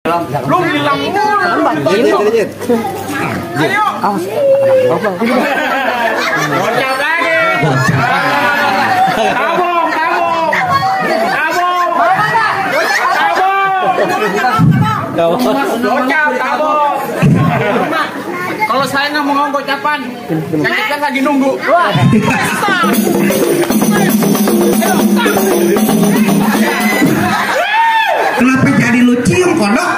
Lu bilang mulu. Ayo. Bocah lagi. Tabung. Bocah tabung. Kalau saya nggak mau ngomong gocapan, kita lagi nunggu. Kenapa jadi lu cium kodok?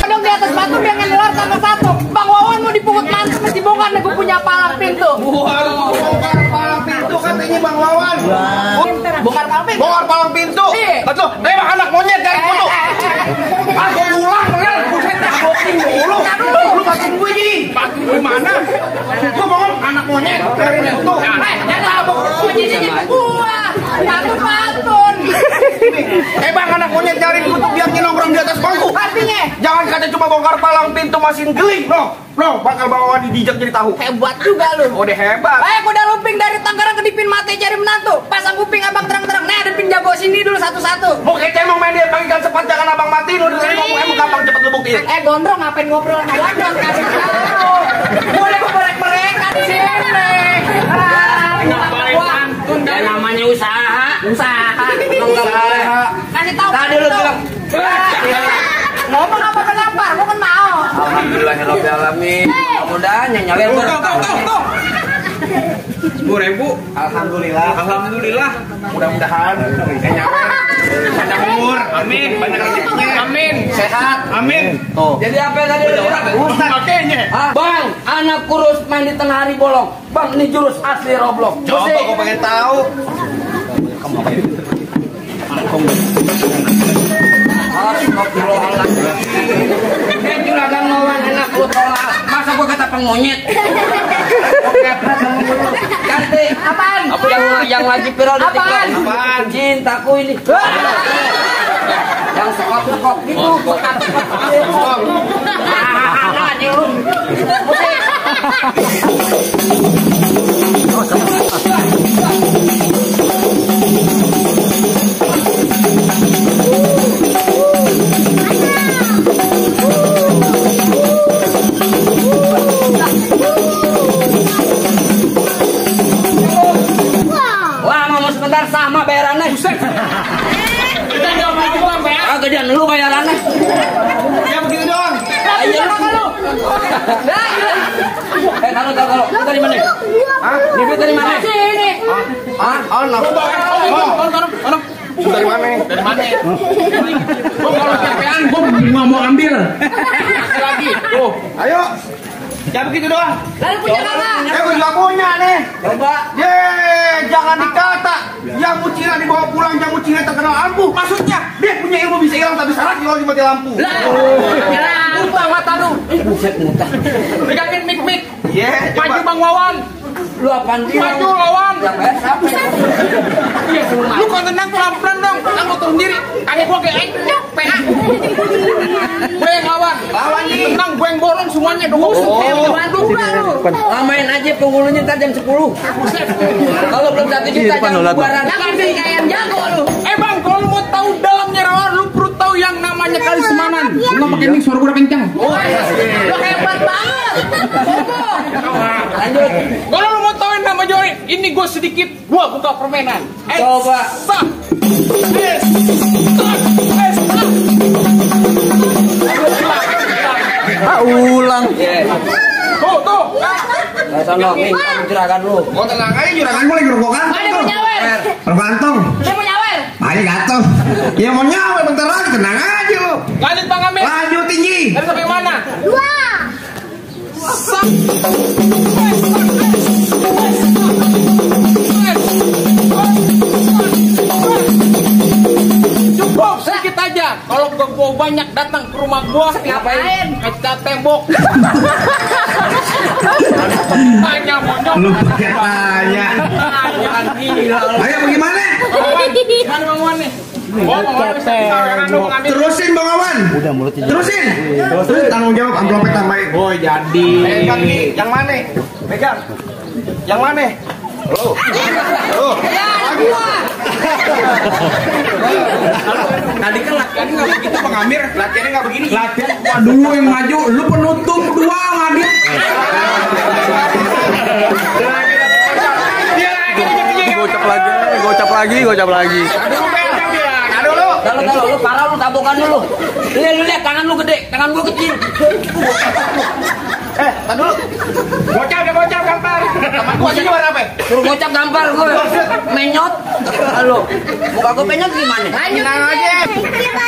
Kodok di atas batu dia ngeluar satu-satu. Bang Wawan mau dipungut mantep mesti bongkar nih gue punya palang pintu. Waduh, bongkar palang pintu katanya Bang Wawan. Bongkar palang pintu. Bongkar palang pintu. Betul. Memang anak monyet dari kutu. Aku pulang bener. Buset dah booking dulu. Lu bantuin gue jadi. Bantuin gue mana? Gue bangun anak monyet dari kutu. Jangan abang gue jadi gua. Patun. Bang anak monyet dari kutu biar nongkrong di atas bangku. Artinya? Jangan kata cuma bongkar palang pintu mesin geli. No, bakal bawa dijak jadi tahu. Hebat juga lu. Oh, deh hebat. Gue udah lumping dari Tangerang ke Dipin Mate cari menantu. Pasang kuping abang terang-terang. Nah, Dipin jago sini dulu satu-satu. Mau kece mau main dia bagikan cepat jangan abang matiin. Udah tadi ngomong emang gampang cepet lu buktiin. Gondrong ngapain ngobrol sama Wadon? Kasih tahu. Boleh gue mereka di sini. Ya namanya usaha. Kasih tahu. Tadi lu bilang Ngomong apa lapar, gua kan mau. alhamdulillahirabbil alamin. Mudah-mudahan nyawer Tuh. 10.000. Alhamdulillah. Mudah-mudahan nyawer. Panjang umur. Amin. Banyak rezekinya. Amin. Sehat. Amin. Tuh. Jadi apa tadi? Makanya. Bang, anak kurus main di tengah hari bolong. Bang, ini jurus asli Roblox. Coba gua pengen tahu. Juragan Wawan enak lu tolak. Masa gua kata pengmonyet? Ganti. Apaan? Yang lagi viral di TikTok. Apaan? Cintaku ini. Yang sekop-sekop gitu. Wah, mau sebentar sama bayarannya. Kita enggak mau bayar. Ah, gedean lu bayarannya. Ya begitu doang. Ayo lu. Kalau lu dari mana? Hah? Ini dari mana? Sini. Dari mana? Dari mana? Gua kalau capean gua nggak mau ambil. Lagi. Tuh. Ayo. Ya begitu doang. Lalu punya kakak. Gua juga punya nih. Coba. Jangan dikata yang Cina dibawa pulang, yang Cina terkenal ampuh. Maksudnya dia punya ilmu bisa hilang tapi syarat kalau dimati lampu. Buta mata lu. Buset muntah. Pegangin mik. Iya. Maju Bang Wawan. Lu apaan dia? Maju lawan. Yang bayar siapa? Lu kok tenang pelan-pelan dong. Kamu turun diri. Kaki gua kayak enyok PA. Gue yang lawan. Lawan nih. Tenang, gue yang borong semuanya dong. Lamain aja penghulunya ntar jam 10. Kalau belum 1 juta jangan bubaran. Jangan sih kayak yang jago lu. Bang, kalau lu mau tahu dalamnya rawan, lu perlu tahu yang namanya kali semanan. Lu nggak pakai mic, suara gua udah kencang. Lu hebat banget. Lanjut. Kalau lu mau tahu yang nama Jori, ini gua sedikit, gua buka permainan. Coba. Stop. Ulang. Tuh. Sono, nih, juragan lu. Oh tenang aja juragan gue lagi rokok Mana kantong. mau nyawer? Rokok kantong. Dia mau nyawer. Ayo gatel. Ya mau nyawer bentar lagi tenang aja lu. Lanjut Bang Amin. Lanjut tinggi. Dari sampai mana? Cukup sedikit aja. Kalau gua banyak datang ke rumah gua, Ngapain? ngecat tembok. Tanya monyok. Lu pakai tanya. Jangan gila. Ayo bagaimana? Mana Bang Wan nih? Terusin Bang Awan. Udah mulutnya. Terusin. Terus tanggung jawab amplopnya tambahin. Oh jadi. Pegang nih, yang mana? Pegang. Yang mana? Tadi kan latihannya nggak begitu Bang Amir. Latihannya nggak begini. Latihan dua yang maju, lu penutup dua ngadip. Gocap lagi. Kalau lu parah lu tabokan dulu. Lu lihat tangan lu gede, tangan gua kecil. Tar dulu. Gocap gampar. Teman gua aja juara apa? Suruh gocap gampar gua. Menyot. Halo. Muka gua menyot gimana? Tenang aja.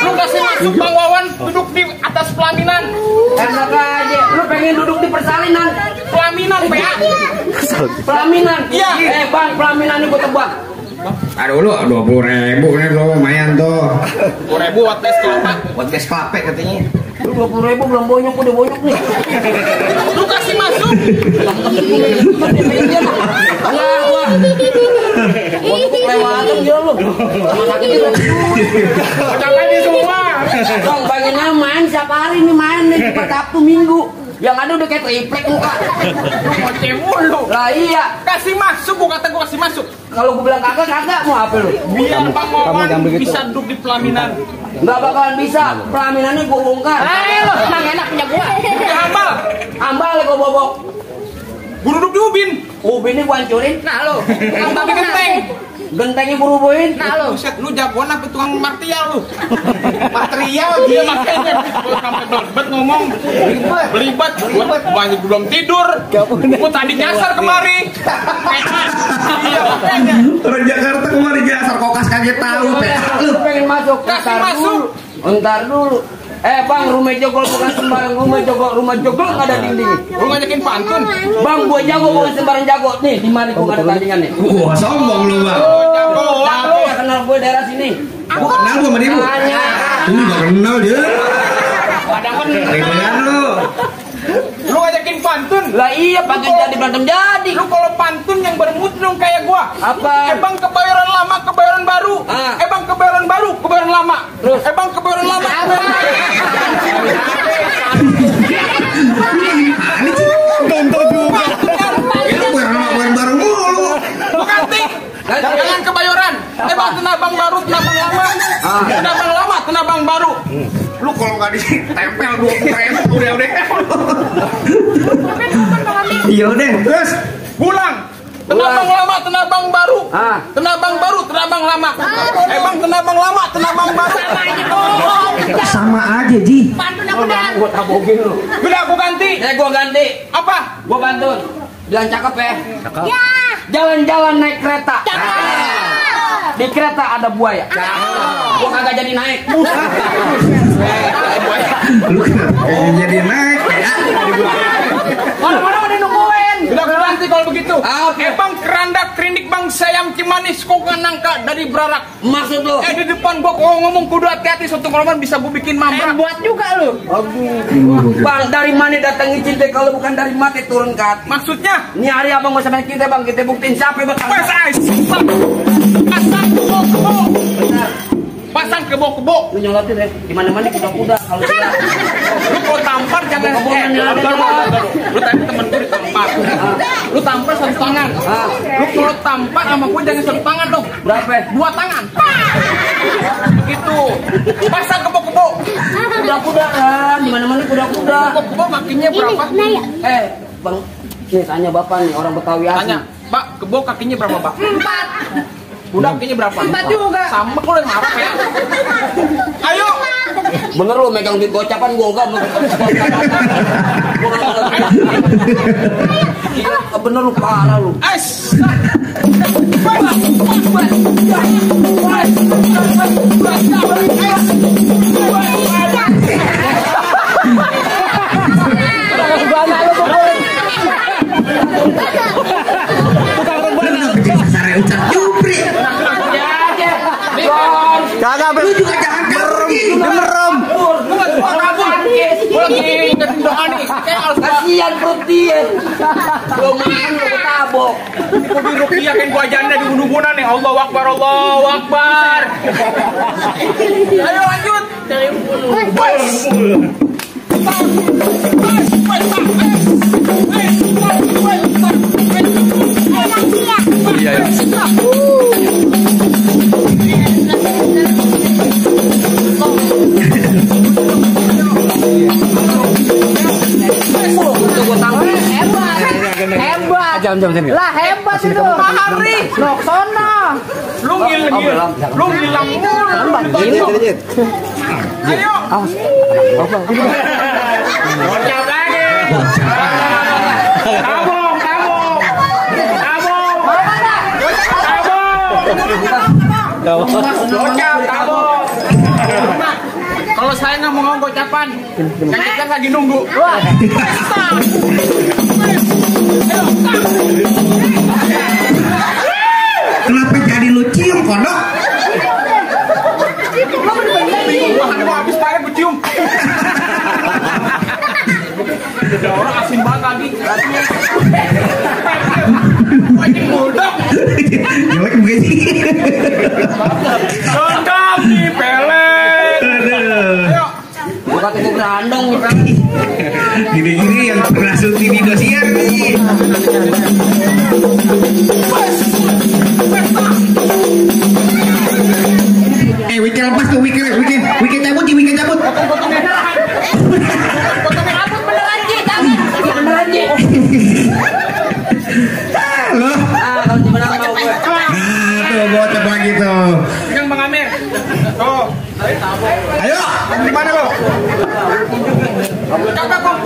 Lu kasih masuk Bang Wawan duduk di atas pelaminan. Enak aja. Lu pengen duduk di persalinan. Pelaminan PA. Pelaminan. Iya. Bang, pelaminan ini gua tebak. Aduh lu 20.000 nih lu lumayan tuh. 10.000 buat tes kelapa. Buat tes kelapa katanya. Lu 20.000 belum bonyok, udah bonyok nih. Lu kasih masuk. Wah. Bonyok kelewatan dia lu. Rumah sakit itu. Ucapan di semua. Bang, pengennya main setiap hari nih, main nih Jumat Sabtu Minggu. Yang ada udah kayak triplek muka. Lu ngoceh mulu. Lah iya. Kasih masuk, gua kata gua kasih masuk. Kalau gua bilang kagak mau apa lu? Biar Bang Wawan bisa duduk di pelaminan. Nggak bakalan bisa. Pelaminannya gua bongkar. Ayo, emang enak punya gua. Hambal. Ambal gua bobok. Gua duduk di ubin. Ubinnya gua hancurin. Nah lo, hambal di genteng. Gentengnya gua rubuhin. Nah lo, set lu jagoan apa tukang martial lu? Material Dia makanya gua sampai belibet ngomong. Belibet. Gua belum tidur. Gua tadi nyasar kemari. Iya, makanya. Orang Jakarta kemarin jasar kokas kaget tahu Lu pengen masuk? Kasih Ntar masuk. dulu. Ntar dulu. Bang, rumah jogol bukan sembarang rumah jogol nggak ada dinding. Lu ngajakin pantun. Bang, gua jago bukan sembarang jago. Nih, di mana gua ada tandingan nih. Wah sombong lu bang. Jagoan lu. Gua kenal gue daerah sini. Gua kenal gua sama dia bu. Tanya. Lu gak kenal dia. Padahal Ribean lu. lu ngajakin pantun. Lah iya, pantun jadi berantem jadi. Lu kalau pantun yang bermutu dong kayak gua. Apa? Bang kebayoran lama, kebayoran baru. Ah. Bang kebayoran baru, kebayoran lama. Terus? Bang kebayoran lama. Itu bukan baru mulu. Lu ganti. Jangan kebayoran. Bang tenabang baru, tenabang lama. Tenabang lama, tenabang baru. Lu kalau nggak ditempel 20.000 udah. Iya udah. Terus Pulang. Tenabang lama, tenabang baru. Ah. Tenabang baru, tenabang lama. Bang tenabang lama, tenabang baru. sama aja Ji. Gua tabokin lu. Udah aku ganti. Gua ganti. Apa? Gua pantun. Bilang cakep ya. Jalan-jalan naik kereta. Di kereta ada buaya. Gua kagak jadi naik. Lu kenapa jadi naik ya? Mana-mana udah nungguin. Udah aku ganti kalau begitu. Oke. Bang kerandak, kerindik, bang sayam cimanis, kok nangka dari Berarak. Maksud lu? Di depan gua kalau ngomong kudu hati-hati, suatu korban bisa gua bikin mambrak. Buat juga lu. Bang, dari mana datangin cinta kalau bukan dari mati turun ke hati? Maksudnya? Ini hari abang mau sama kita bang, kita buktiin siapa yang bakal. Wes ais. Pasang kebo-kebo. Pasang kebo-kebo. Lu nyolotin ya, di mana-mana kuda-kuda kalau tidak. Lu kalau tampar jangan lu tadi temen gue ditampar. Lu tampar satu tangan. Lu kalau tampar sama gue jangan satu tangan dong. Berapa? 2 tangan. Begitu. Pasang kebo-kebo. Kuda-kuda kan, di mana-mana kuda-kuda. Kebo-kebo kakinya berapa? Bang, nih tanya bapak nih orang Betawi asli. Tanya, Pak, kebo kakinya berapa, Pak? 4. Kuda kakinya berapa? 4 juga. Sama lu yang marah ya. Ayo. Bener lu megang duit gocapan gua enggak bener lu parah lu. Ais. Kagak Lu juga jangan pergi. Merem. Gua lagi ingetin doa nih. Kayak harus Kasihan perut dia. Belum makan lu ketabok. Kopi rupiah kan gua janda di gunung-gunung nih. Allahu Akbar, Allahu Akbar. Ayo lanjut. Wes. Hebat. Lah hebat itu. Hari. Sono. Lu ngilang mulu. Ayo. Bocah lagi. Tabung. Bocah tabung. Kalau saya nggak mau ngomong gocapan, yang lagi nunggu. Kenapa jadi lu cium kodok? Gua habis pare gua cium. Ada orang asin banget lagi. Wajib buldog. Jelek begini. Condong di pelet. Ayo. Bukan tunggu berandong. Gini-gini yang berhasil di Indosiar nih. Wiki lepas tuh, wiki cabut, wiki cabut. Potongnya rambut beneran Ji, jangan. Beneran Ji. Loh. Kalau di mana mau gue. Tuh bocah lagi tuh. Yang Bang Amir. Tuh. Ayo, Gimana lo? Kagak kok.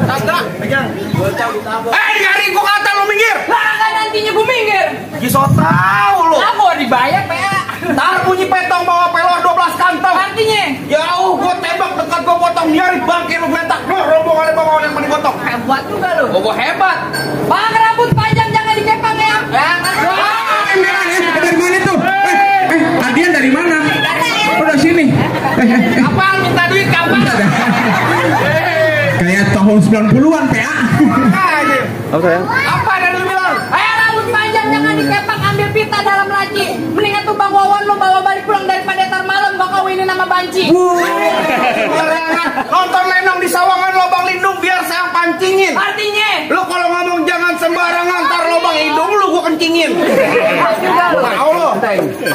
Kagak. Pegang. Hari gua kata lo minggir. Lah kan nantinya gue minggir. So tau lo. Lah gua dibayar PA. Ntar bunyi petong bawa pelor 12 kantong. Artinya Jauh gua tembak dekat gua potong nyari bangke lu geletak. Lo rombongan bawaan yang paling gotong. hebat juga lu. Gua hebat. Bang rambut panjang jangan dikepang ya. dari mana tuh? Hadiah dari mana? Udah sini. Kapan minta duit kapan? Kayak tahun 90-an PA. Apa ada lu bilang? Rambut panjang jangan dikepang, ambil pita dalam laci. Mendingan tuh Bang Wawan lu bawa balik pulang daripada ntar malam gak kawinin sama banci. Nonton lenong di sawangan lobang lindung biar saya pancingin. Artinya Lu kalau ngomong jangan sembarangan, ntar lobang hidung lu gua kencingin. Mau lu?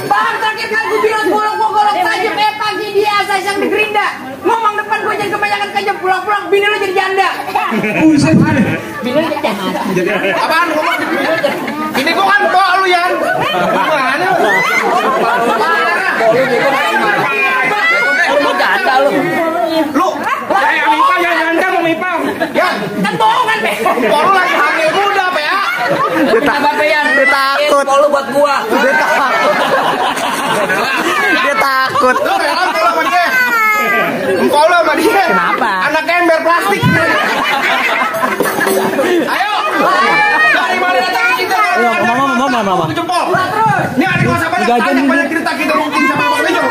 Bang terakhir kan gue bilang golok tajam pagi dia asal yang di gerinda. Ngomong depan gue jangan kebanyakan kejam, pulang-pulang bini lu jadi janda. Buset. Bini lu jadi janda. Apaan ngomong? Ini gua kan bawa lu Yan. Gimana lu? Lu mau janda lu. Lu kayak Mipa ya janda mau Mipa. Ya, Kan bohong kan Be. baru lagi hamil muda Pe ya. Minta bapean. Dia takut. Lu buat gua. Dia takut. Lu rela kalau sama dia. Engkau lu sama dia. Kenapa? Anak ember plastik. Ayo. Dari mana datang kita? Mama. Jempol. Ini ada masa banyak cerita kita mungkin sama Bang Bejo.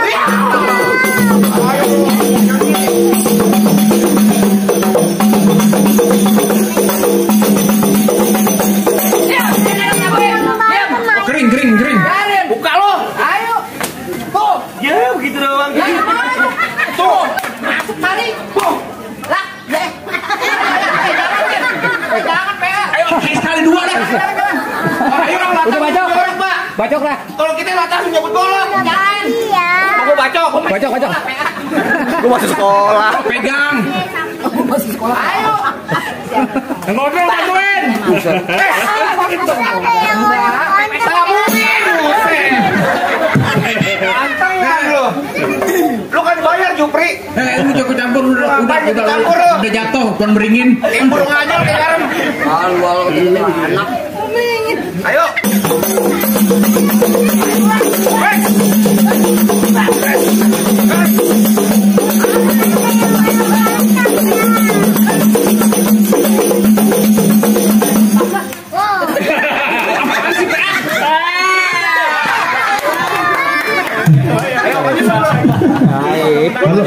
Kering. Buka lo. Ayo. Tuh. Ya begitu doang. Tuh. Masuk tadi. Tuh. Lah, jangan PA. Ayo sekali dua dah. Ayo orang latah. Udah bacok. Pak. Bacok lah. Kalau kita latah nyebut bola. Jangan. Iya. Aku bacok. Bacok. Gue masuk sekolah. Pegang. Ayo. Ngobrol bantuin. Lu kan bayar Jupri. Lu jago campur udah jatuh, tuan beringin. Burung aja kayak garam. Halo, anak. Ayo.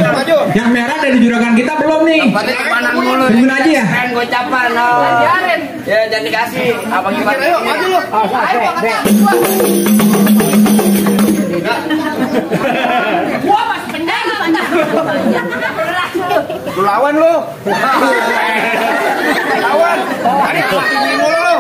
Maju. Yang merah dari juragan kita belum nih. Tempatnya kepanan mulu. Tungguin aja ya. Keren gocapan. Biarin. Ya jangan dikasih. Abang gimana? Ayo maju lu. Ayo gua masih penjaga. Lu lawan lu. Lawan. Hari ini mulu lu.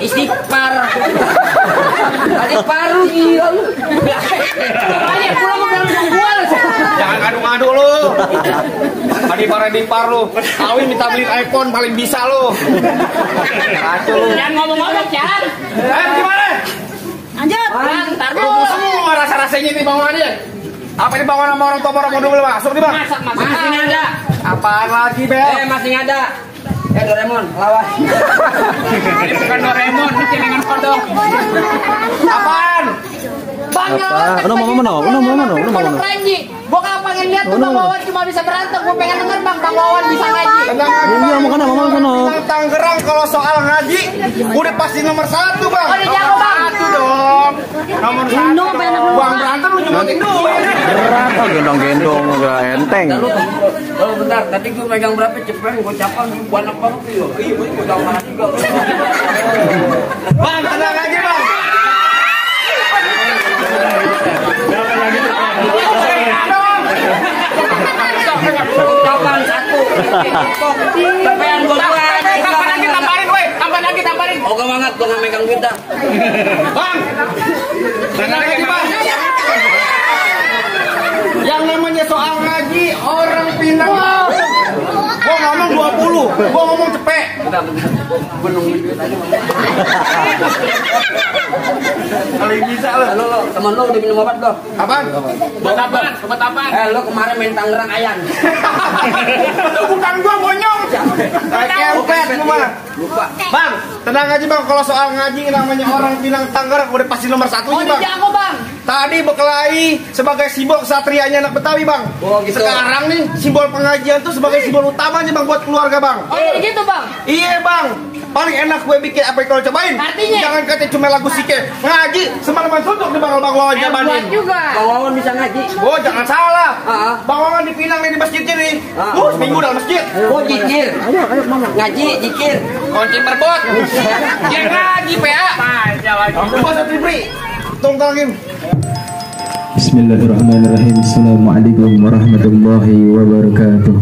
Istighfar. Tadi paru gila lu. Banyak pulang udah jual. Jangan adu-adu lu. Tadi par lu. Kawin minta beli iPhone paling bisa lu. Kacau lu. Jangan ngomong-ngomong, Chan. Gimana? Lanjut. Bang, tar Lu dulu. semua rasa-rasanya nih bawaannya. Apa ini bawaan sama orang tua orang modul masuk nih bang? Masih nggak ada. Apaan lagi Bel? Masih nggak ada. Doraemon, lawan. Ini bukan Doraemon, ini celengan kodok. Apaan? Bang, Udah mau mana? Ranji. Gua kalau pengen lihat tuh Bang Wawan cuma bisa berantem. Gua pengen denger Bang Wawan bisa ngaji. Tenang aja Iya, mau kana, mau sana. Tentang Tangerang kalau soal ngaji udah pasti nomor 1 bang. Oh, udah jago, Bang. Satu dong. Nomor 1. Bang berantem lu nyebutin duit. Berat kok gendong-gendong enggak enteng. Kalau bentar, tadi gua megang berapa cepet gua capan gua apa lu? Iya, gua tahu mana juga. Bang tenang aja bang. Capan 1. Capan gua tambahin lagi. Oh, gak banget gua nggak megang duit dah. Bang. Tenang aja bang. Yang namanya soal ngaji orang Pinang. Gua ngomong 20, gua ngomong cepet. Gua nungguin duit aja. Kali bisa lo. Halo, teman lo udah minum obat lo? Apaan? Obat apaan? Lo kemarin main Tangerang Ayang. Itu bukan gua bonyong. Kayak kempet semua. Lupa. Bang, tenang aja bang. Kalau soal ngaji namanya orang Pinang Tangerang udah pasti nomor 1 Oh, sih bang. jago Bang. Tadi berkelahi sebagai simbol kesatrianya anak Betawi bang. Oh, gitu. Sekarang nih simbol pengajian tuh sebagai simbol utamanya bang buat keluarga bang. Oh, jadi gitu Bang. Iya bang. Paling enak gue bikin apa kalau cobain. Artinya? Jangan katanya cuma lagu sike. Ngaji semalaman suntuk di bang lawan jabanin. Buat juga. Bang Wawan bisa ngaji. Oh jangan salah. Ah. Bang Wawan di Pinang nih di masjidnya nih. Ah. Seminggu dalam masjid. Oh, jikir. Ngaji, jikir. Kunci merbot. Yang ngaji PA. Bos Tripri. Tolong talangin. Bismillahirrahmanirrahim. Assalamualaikum warahmatullahi wabarakatuh.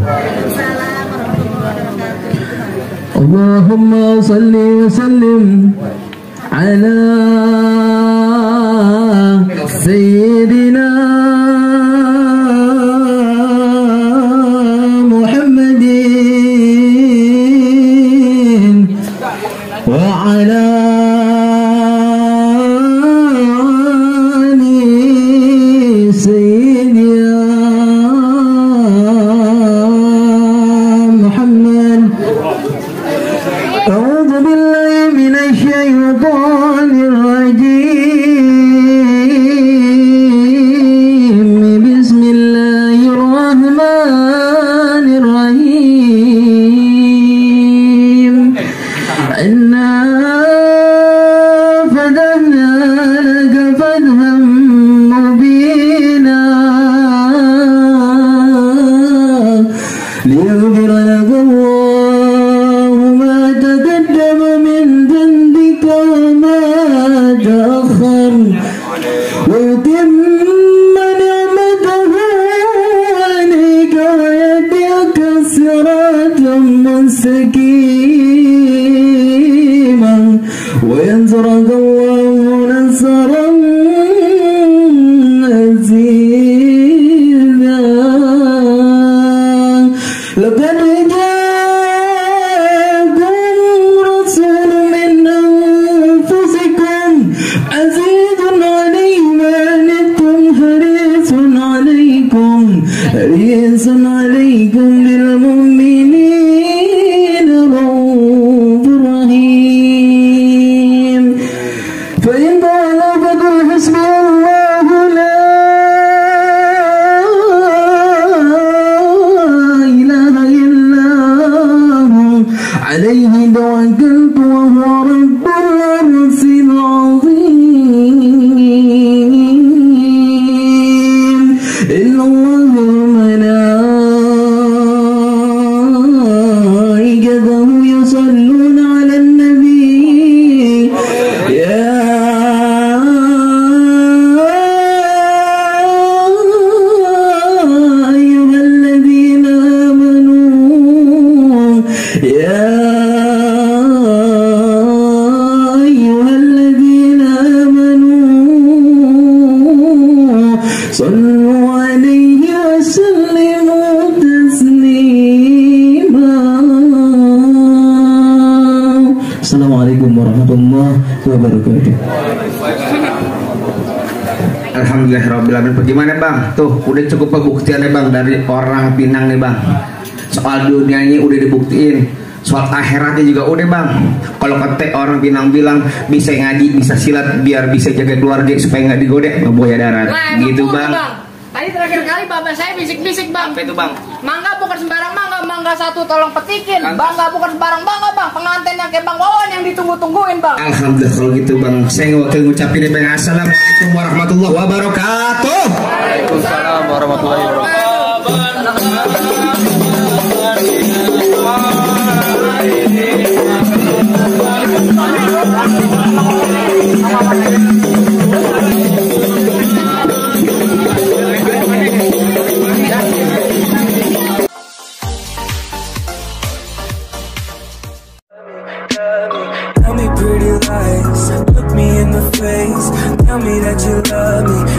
Allahumma salli wa sallim ala sayyidina Muhammadin wa ala وينصرك الله نصرا عزيزا لقد جاءكم رسول من أنفسكم عزيز عليه ما عنتم حريص عليكم بالمؤمنين رؤوف رحيم فإن تولوا فقل حسبي الله لا إله إلا هو عليه توكلت وهو رب العرش العظيم إن الله وملائكته يصلون على النبي wabarakatuh. Alhamdulillahirrahmanirrahim. Bagaimana bang? Tuh udah cukup pembuktiannya bang dari orang Pinang nih bang. Soal dunianya udah dibuktiin, soal akhiratnya juga udah bang. Kalau kata orang Pinang bilang bisa ngaji, bisa silat, biar bisa jaga keluarga supaya nggak digodek buaya darat. Nah, Gitu betul, bang. Tadi terakhir kali bapak saya bisik-bisik bang. Apa itu bang? Mangga bukan sembarang mangga, mangga satu tolong petikin. Bangga bukan sembarang bangga bang, pengantin yang kayak Bang Wawan yang ditunggu-tungguin bang. Alhamdulillah kalau gitu bang. Saya wakil ngucapin bang. Assalamualaikum warahmatullahi wabarakatuh. Waalaikumsalam warahmatullahi Tell me pretty lies, look me in the face. Tell me that you love me.